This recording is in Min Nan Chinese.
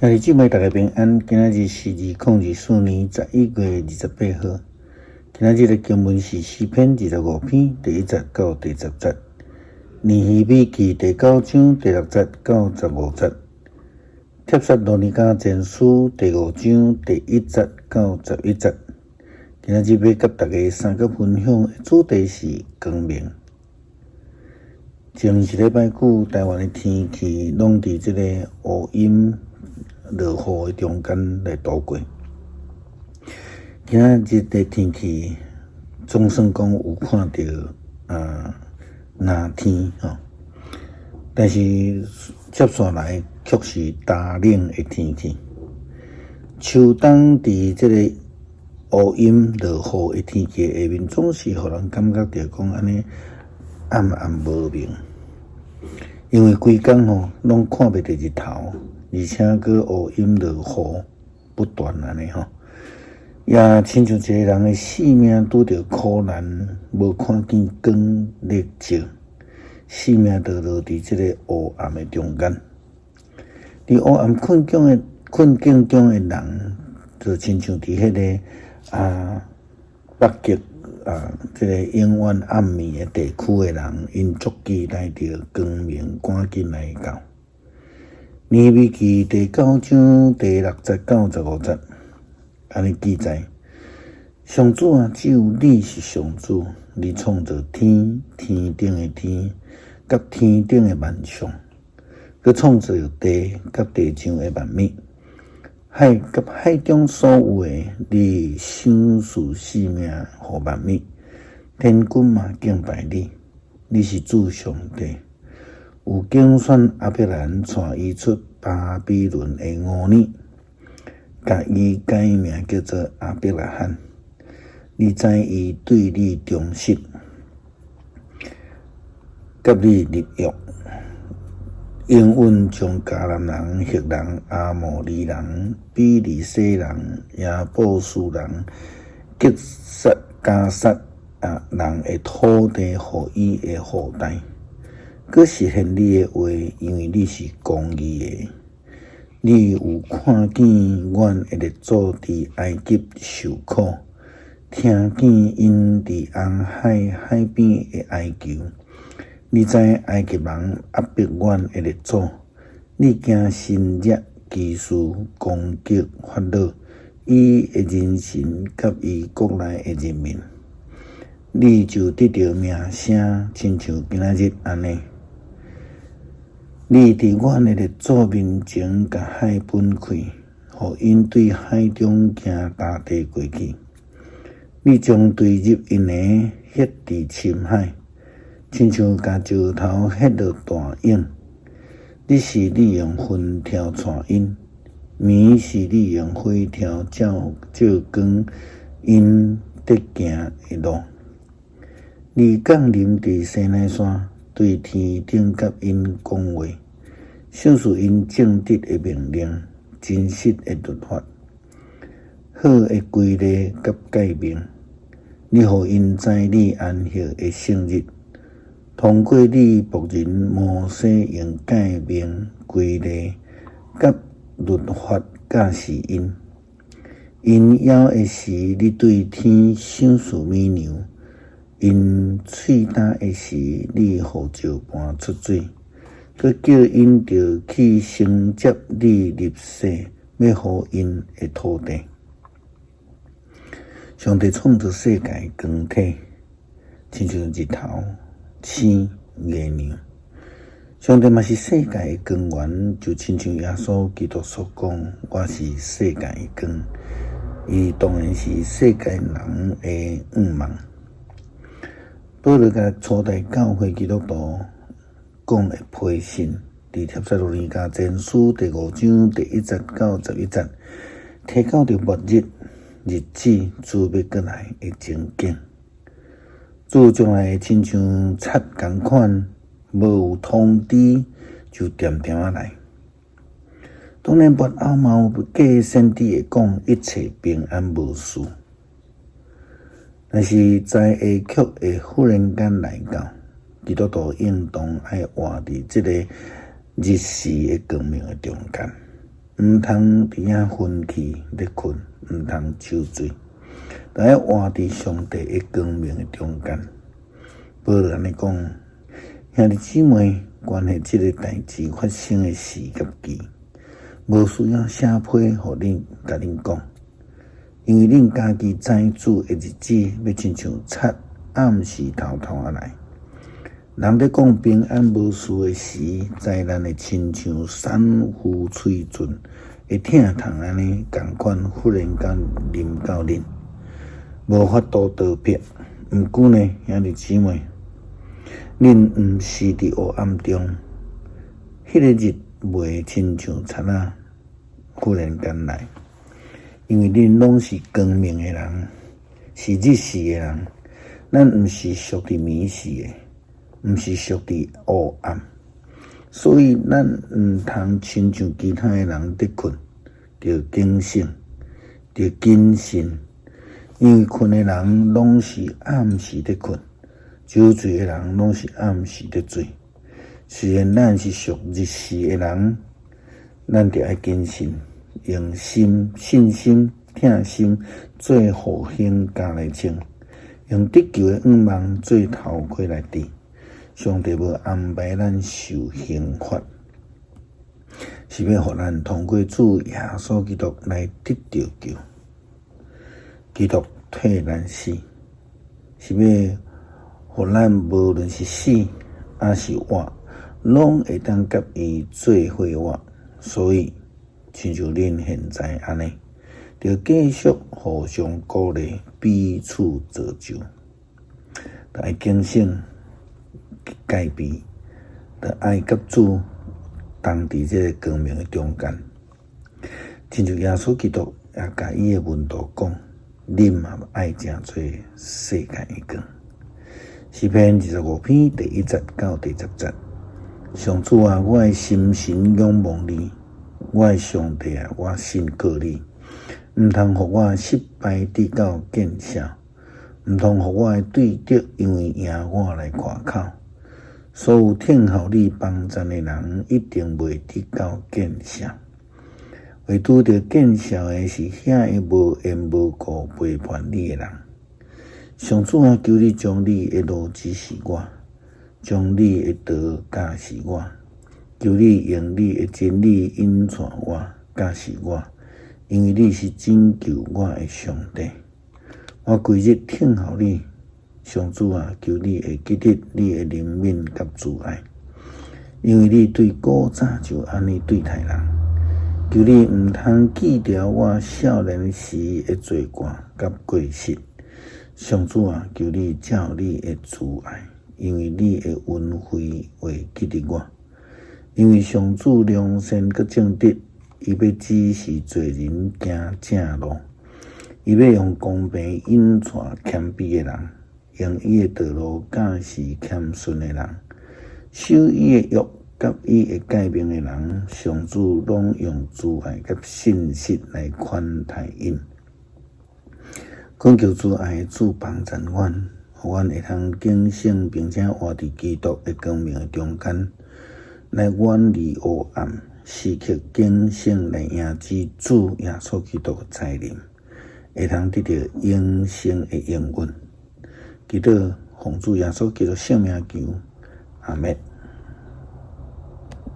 兄弟姊妹，大家平安。今仔日是2024年11月28號。今仔日的經文是詩篇25篇第1節到第10節，尼希米記第九章第六節到15節，帖撒羅尼迦前書第五章第一節到11節。今仔日欲佮大家相佮分享的主題是光明。前一禮拜久，台灣的天氣攏佇這個烏陰落雨的中間來度過。今仔日的天氣總算講有看著藍天吼，但是接紲來卻是焦冷的天氣。秋冬佇這個烏陰落雨的天氣下面，總是予人感覺著講按呢暗暗無明，因為規工吼攏看袂著日頭。而且閣烏陰落雨不斷按呢吼，也親像一个人的性命拄著苦難，無看見光咧照，性命就落佇這个烏暗的中間。佇烏暗困境中的人，就親像佇彼个北極這个永遠暗暝的地區的人，𪜶足期待著光明趕緊來到。尼希米記第九章第六節到15節，按呢記載：上主啊，只有你是上主，你創造天、天頂的天，佮天頂的萬象，閣創造地佮地上的萬物，海佮海中所有的，你賞賜性命予萬物，天軍嘛敬拜你，你是主上帝。有揀選亞伯蘭，帶伊出巴比倫的烏爾，共伊改名叫做亞伯拉罕。你知伊對你忠實，佮你立約，應允將迦南人、赫人、亞摩利人、比利洗人、耶布斯人、吉撒迦撒人的土地予伊的後代。閣實現你的話，因為你是公義的。你有看見阮的列祖佇埃及受苦，聽見𪜶佇紅海海邊的哀求。你知埃及人壓迫阮的列祖，你行神蹟奇事攻擊法老，伊的人臣佮伊國內的人民，你就得著名聲，親像今仔日按呢。你佇阮的列祖面前，共海分開，予𪜶對海中行乾地過去。你將追入𪜶的歇佇深海，親像共石頭歇落大湧。日時你用雲柱帶𪜶，暝時你用火柱照光𪜶得行的路。你降臨佇西奈山，對天頂佮𪜶講話，賞賜𪜶正直的命令、真實的律法、好的規例佮誡命。你予𪜶知你安息的聖日，通過你僕人摩西用誡命、規例佮律法教示𪜶。𪜶枵的時，你對天賞賜米糧；𪜶喙焦的時，你予石盤出水，閣叫𪜶著去承接你立誓欲予𪜶的土地。上帝創造世界的光體，親像日頭、星、月亮。上帝嘛是世界的光源，就親像耶穌基督所講：我是世界的光。伊當然是世界人的向望。保羅共初代教會基督徒講的批信，佇帖撒羅尼迦前書第五章第一節到11節，提到著末日日子主欲閣來的情景。主將來會親像賊仝款，無有通知就恬恬仔來。當然，末後嘛有假先知會講一切平安無事，但是災禍卻會忽然間來到，基督徒應當愛活佇這个日時的光明的中間。毋通佇遐昏去咧睏，毋通酒醉，著愛活佇上帝的光明的中間。保羅按呢講，兄弟姊妹，關係這个代誌發生的時佮期，無需要寫批予恁，共恁講，因為恁家己知主的日子欲親像賊暗時偷偷仔來。人咧講平安無事的時，災難會親像產婦喙盡會疼痛按呢仝款，忽然間臨到恁，無法度逃避。毋過呢，兄弟姊妹，恁毋是佇黑暗中，彼个日袂親像賊仔忽然間來，因為恁攏是光明的人，是日時的人，咱毋是屬佇暝時的，毋是屬佇黑暗，所以咱毋通親像其他的人佇睏，著警醒，著謹慎，因為睏的人攏是暗時佇睏，酒醉的人攏是暗時佇醉。雖然咱是屬日時的人，咱著愛謹慎，用心、信心、疼心做護胸甲來穿，用得救的向望做頭盔來戴。上帝無安排咱受刑罰，是欲予咱通過主耶穌基督來得著救。基督替咱死，是欲予咱無論是死抑是活，攏會當佮伊做伙活。所以，親像恁現在按呢，著繼續互相鼓勵，彼此造就，著愛警醒、戒備，著愛佮主同佇這个光明的中間。親像耶穌基督也共伊的門徒講：恁嘛愛成做世界的光。詩篇25篇第1節到第10節。上主啊，我的心神仰望你，我的上帝啊，我信靠你。毋通予我失敗得到見笑，毋通予我的對敵因為贏我來誇口。所有聽候你幫贊的人，一定袂得到見笑。會拄著見笑的是遐个無緣無故背叛你的人。上主啊，求你將你的路指示我，將你的道教示我。求你用你的真理引帶我，教示我，因為你是拯救我的上帝。我規日聽候你，上主啊，求你會記得你的憐憫佮慈愛，因為你對古早就按呢對待人。求你毋通記牢我少年時的罪過佮過失。上主啊，求你照你的慈愛，因為你的恩惠會記得我。因為上主良善閣正直，伊欲指示罪人行正路，伊欲用公平引帶謙卑的人，用伊的道路教示謙遜的人，守伊的約佮伊的誡命的人，上主攏用慈愛佮信實來寬待𪜶。懇求慈愛的主幫贊阮，予阮會通警醒，並且活佇基督的光明的中間，來遠離黑暗，時刻警醒來迎接主耶穌基督的再臨，會通得著永生的應允。祈禱奉主耶穌基督聖名求，阿們。